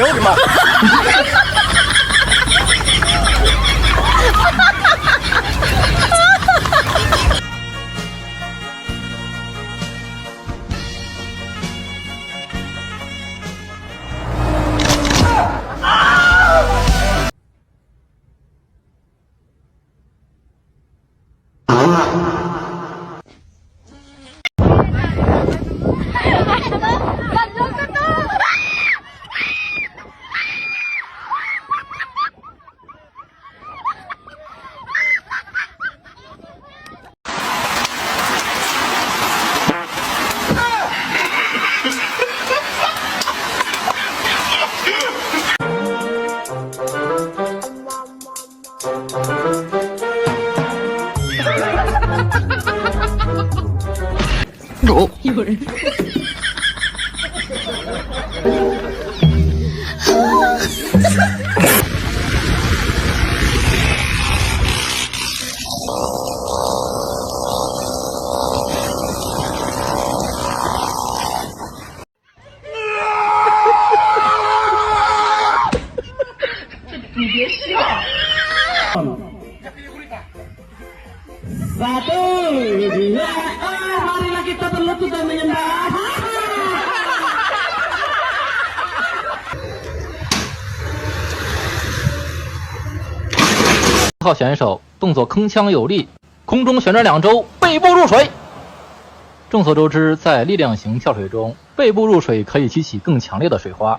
我的妈！有人。你别笑。Satu, dua, marilah kita berlutut dan menyembah. 号选手动作铿锵有力，空中旋转2周，背部入水。众所周知，在力量型跳水中，背部入水可以激起更强烈的水花，